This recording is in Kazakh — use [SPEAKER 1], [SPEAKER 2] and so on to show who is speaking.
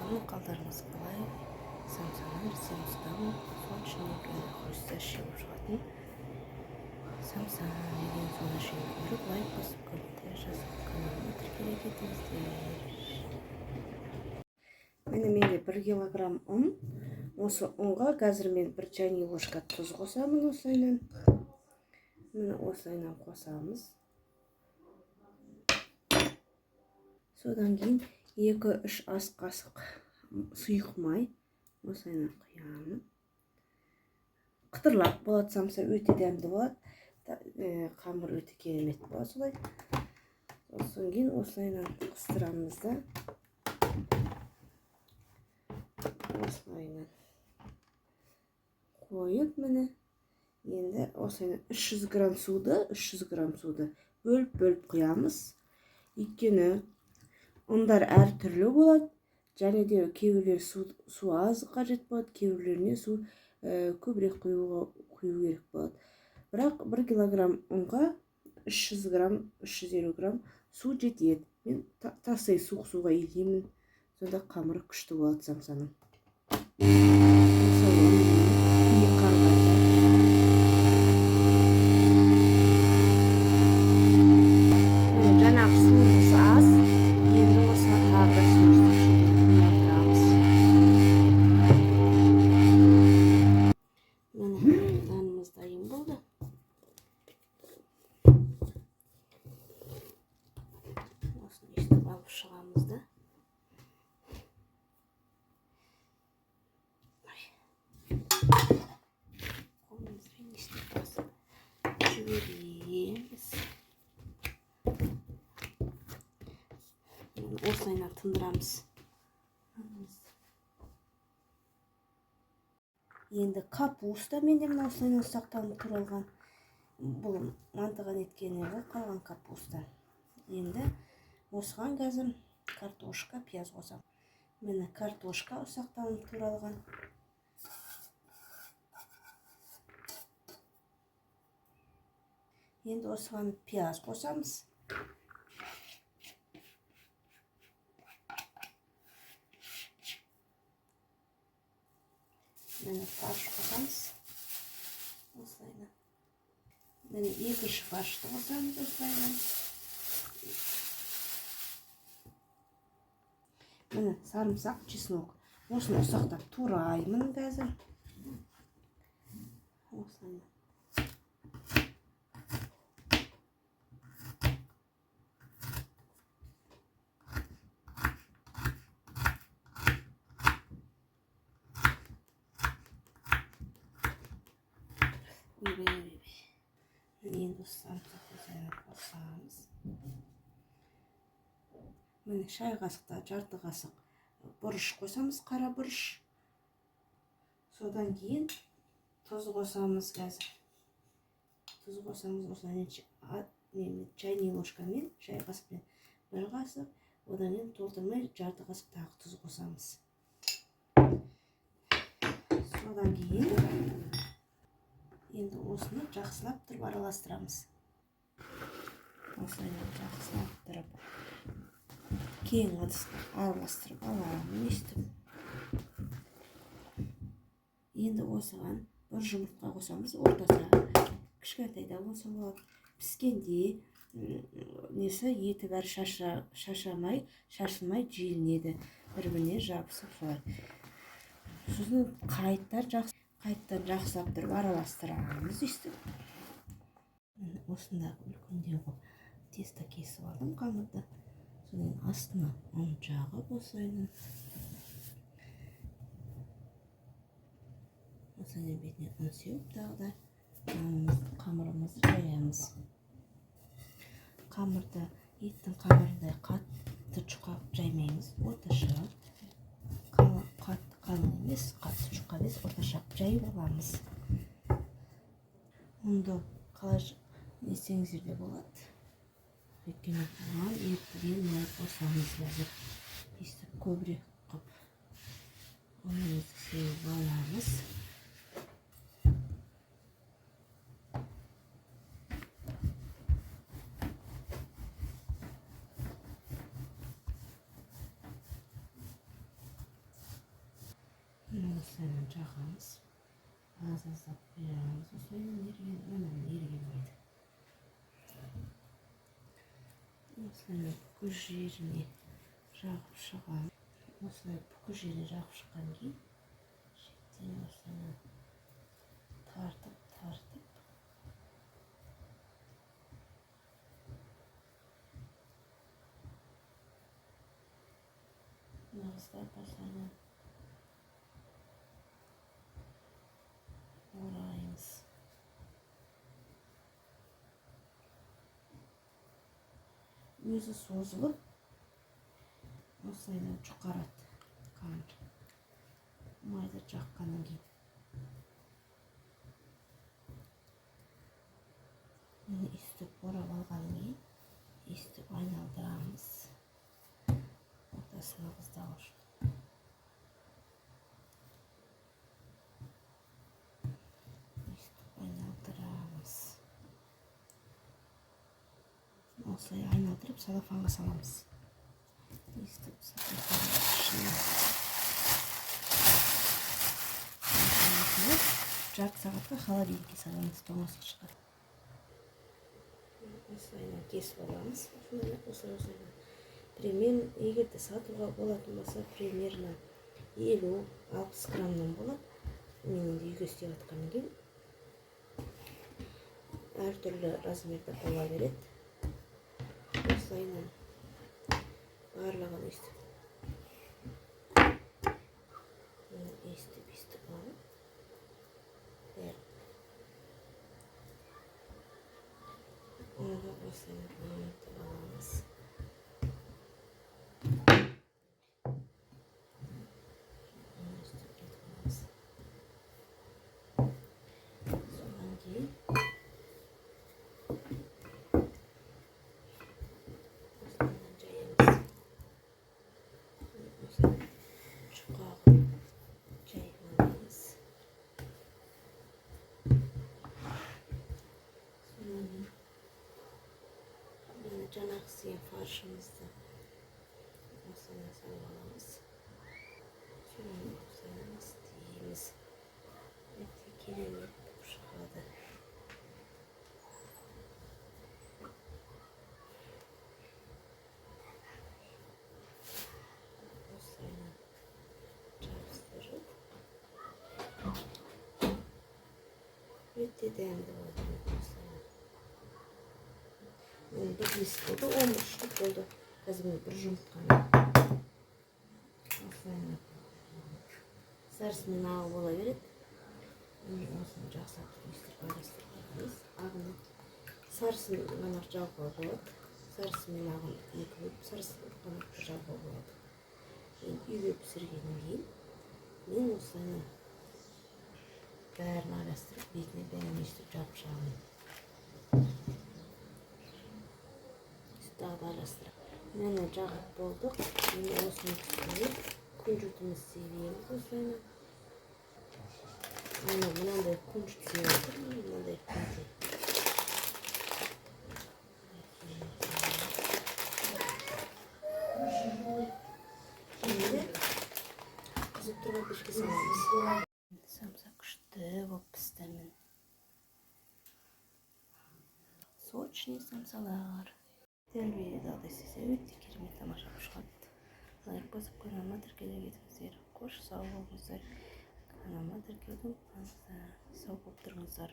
[SPEAKER 1] Ассалаумағалейкум, қалдарыңыз қалай? Самсаның рецептін ұсынамын. Соның ішіндегі хрустящий болып шығатын самса деген, соны шейін көріп, лайк басып, комментарий жазып, каналыма тіркеле кетіңіздер.
[SPEAKER 2] Міне, менде 1 килограмм ұн. Осы ұнға қазір мен 1 чайный ложка тұз қосамын осылайынан. Міне, осылайынан қосамыз. Содан кейін 2-3 ас қасық сұйық май осылайынан құямын. Қытырлап болады самса, өте дәмді болады. Қамыр өте керемет болады солай. Сосын кейін осылайынан қыстырамыз да. Осылайынан қойып, міне, енді осылайынан 300 грамм суды, 300 грамм суды бөліп-бөліп құямыз. Өйткені ұндар әртүрлі болады, және де кейбіреулер су аз қажет болады, кейбіреулеріне су көбірек құю керек болады. Бірақ 1 килограмм ұнға 300 грамм, 350 грамм су жетеді. Мен тастай суық суға илеймін, сонда қамыры күшті болады самсаның. Жаңағы суымыз аз, енді осыған тағы да суымызды толтырамыз. Міне, нанымыз дайын болды. Осыны өйстіп алып шығамыз да. Қолымызбен өйстіп басып жібереміз. Осылайынан тындырамыз. Енді капуста менде мына осылайынан ұсақталып туралған. Бұл мантыға неткеннен ғой қалған капуста. Енді осыған қазір картошка, пияз қосамын. Міне, картошка ұсақталып туралған. Енді осыған пияз қосамыз. Міне, фарш қосамыз. Осылайынан. Міне, екінші фаршты қосамыз осылайынан. Міне, сарымсақ, чеснок. Осыны ұсақтап тураймын қазір. Осылайынан. Ойбай, ойбай. Енді осы сарымсақты осылайынан қосамыз. Міне, шай қасықта жарты қасық бұрыш қосамыз, қара бұрыш. Содан кейін тұз қосамыз қазір. Тұз қосамыз осылайынан чайный ложкамен, шай қасықпен 1 қасық, одан кейін толтырмай жарты қасық тағы тұз қосамыз. Содан кейін енді осыны жақсылап тұрып араластырамыз. Осылайынан жақсылап тұрып кең ыдысқа араластырып аламын өйстіп. Енді осыған 1 жұмыртқа қосамыз, орташа кішкентай да болса болады. Піскенде несі еті бәрі шашылмай желінеді, бір-біріне жабысып солай. Сосын қайттан жақсылап тұрып араластырамыз өйстіп. Міне, осындай үлкендеу қылып тесто кесіп алдым қамырды. Содан кейін астына ұн жағып осылайынан. Осылайынан бетіне ұн сеуіп тағы да қамырымызды жаямыз. Қамырды еттің қамырындай қатты жұқа жаймаймыз, орташа. Қатты қалың емес, қатты жұқа емес, орташа жайып аламыз. Ұнды қалай несеңіздер де болады. Өйткені бұған ерітілген май қосамыз қазір. Өйстіп көбірек қып ұнымызды сеуіп аламыз.
[SPEAKER 1] Осылайынан жағамыз. Аз-аздап құямыз. Осылайынан еріген, міне еріген майды. Осылайынан бүкіл жеріне жағып шығамыз. Осылай бүкіл жеріне жағып шыққаннан кейін шеттен осылайынан тартып нығыздап осылайынан ораймыз. Өзі созылып осылайынан жұқарады қамыр майды жаққаннан кейін. Міне өйстіп орап алғаннан кейін өйстіп айналдырамыз ортасына нығыздау үшін. Өйстіп айналдырамыз. Осылай айналдырып целлофанға саламыз. Өйстіп целлофанның ішіне жарты сағатқа холодильникке саламыз, тоңазытқышқа. Осылайынан кесіп аламыз. Осылай. Примерно, егер де сатуға болатын болса, примерно 50-60 граммнан болады. Мен енді үйге істеп жатқаннан кейін әртүрлі размерде бола береді. Осылайынан барлығын өйстіп алып бәрін оны осылайынан өтіп аламыз. Өйстіп етіп аламыз. Содан кейін осылайынан жаямыз. Осылай жұқа қылып жайып аламыз. Содан кейін жаңағы істеген фаршымызды осылайынан салып аламыз. Содан осылайынан істейміз. Өте керемет болып шығады. Осылайынан жабыстырып өте дәмді болады. Осылайынан 11 лист болды, 11 штук болды. Қазір мен бір жұмыртқаны осылайынан сарысымен ағы бола береді. Осыны жақсылап өстіп араластырып аламыз. Ағын сарысын ғана жағуға болады. Сарысы мен ағын екі бөліп, сарысын ғана жағуға болады. Енді үйге пісіргеннен кейін мен осылайынан бәрін араластырып, бетіне бәрін өстіп жабып шығамын. Тағы да араластырып. Міне жағып болдық. Енді осының үстіне күнжітімізді себеміз осылайынан. Міне мынандай күнжіт себіп жатырмын, мынандай күнжіт. Енді қызып тұрған пешке саламыз. Самса күшті болып пісті міне. Сочный самсалар. Тәрбиелі істесе өте керемет тамаша болып шығады. Лайк басып каналыма тіркеле кетіңіздер. Қош сау болыңыздар. Каналыма тіркелуді ұмытпаңыздар. Сау болып тұрыңыздар.